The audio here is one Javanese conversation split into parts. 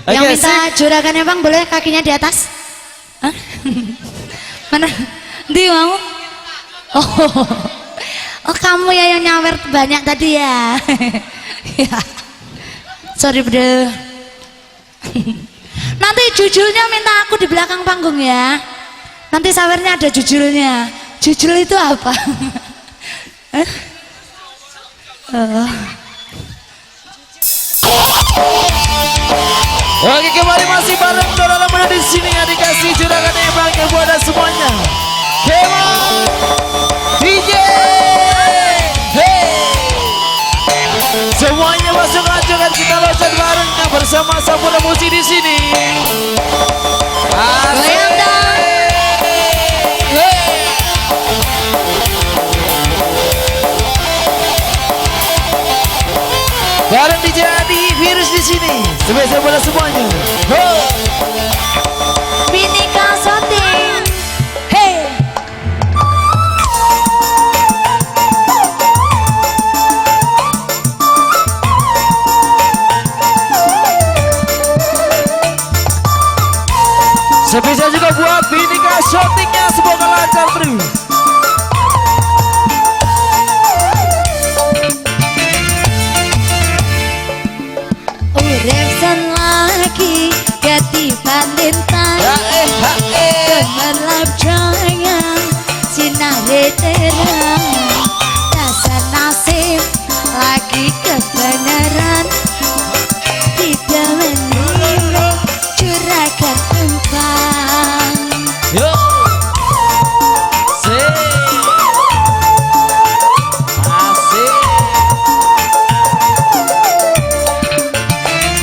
Yang Oke, minta sip. Juragan Empang boleh kakinya di atas? Hah? Mana? Di mau? Oh. Oh, kamu ya yang nyawer banyak tadi ya. Ya. Sorry, bro. Nanti jujulnya minta aku di belakang panggung ya. Nanti sawernya ada jujulnya. Jujul itu apa? Eh? Oh. Oke, kembali masih bareng Dora Lamana di sini yang dikasih Juragan Empang kepada semuanya. Come on, DJ. Hey. Semuanya masuk aja kan, kita loncat bareng bersama Sampurna Musik di sini. Asik. Goyang dong. Hey. Bareng DJ Adi Virus di sini. Spesial buat semuanya. Ho. Binika Soting. Hey. Spesial juga buat Binika Shootingnya, semoga lancar terus. Urip lagi ketiban lintang, Ha eh ha eh. gemerlap jaya sinare terang. Dasar nasib lagi kebenaran, tidak menimbrung juragan empang. Yo. Se. Asik.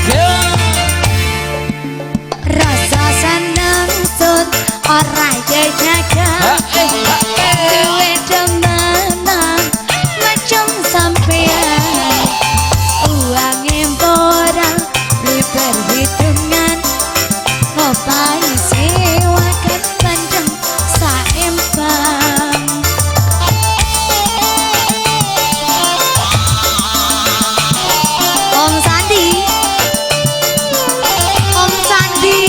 Yo. Rasa seneng sun ora jejaga, Ha eh ha eh. duwe demenan macam sampean. Uange ora beli perhitungan, ngopai sewakan bandeng saempang. Om Sandi, Om Sandi,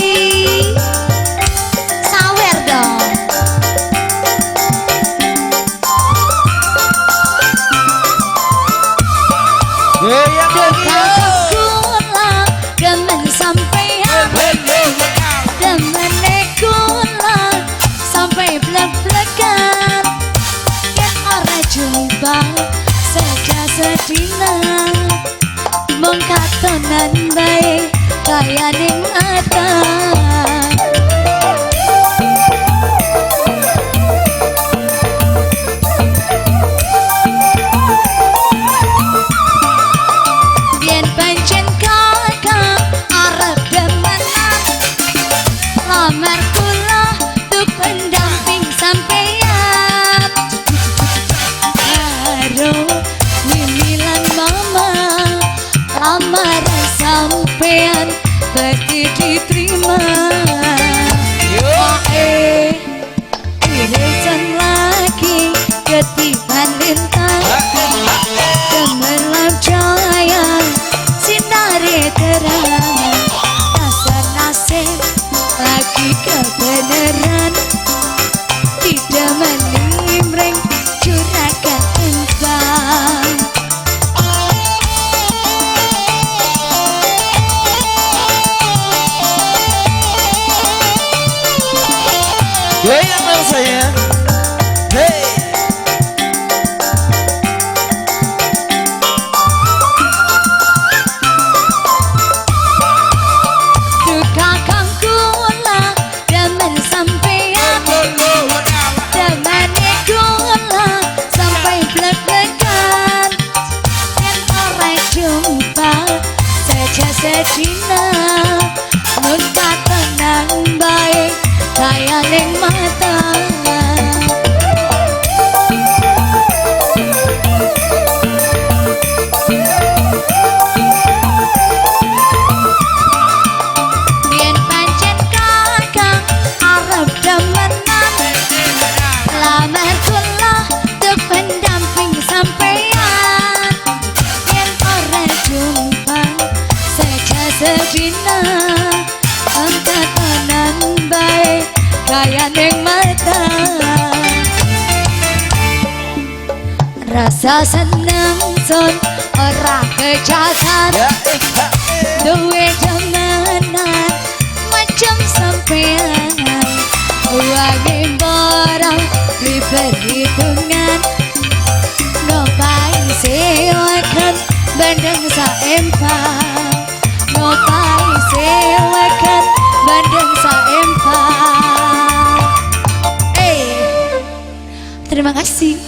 sawer dong. Goyang dong yo. Kula demen sampean, demene kula sampai blek-blekan. Ya ora jumpa saja sedina, mung katonan bae kaya ning mata. Yen pancen kakak arep demenan, lamar kula tuk pendamping sampean. Karo mimilan mama, lamaran sampean bakti diterima. Yo. Eh, irisan lagi ketiban lintang, Ha eh ha eh. gemerlap jaya sinare terang. Dasar nasib lagi kebenaran, tidak menimbreng juragan empang. Goyang dong saya. Hey. Duka kang kula demen sampean, demene kula sampai blek-blekan. Yen ora jumpa saja sedina, mun katenan bae kaya ning mata. Yen pancen kakang arep demenan, lamar kula tuk pendamping sampean. Yen ora jumpa saja sedina, dina angkatanan bae kaya ning mata. Rasa seneng sun ora kecasan Ya, eh, ha, eh. duwe demenan macam sampean. Uange barang di perhitungan, ngopai sewakan bandeng saempang, ngopai sewakan bandeng saempang. Eh, terima kasih.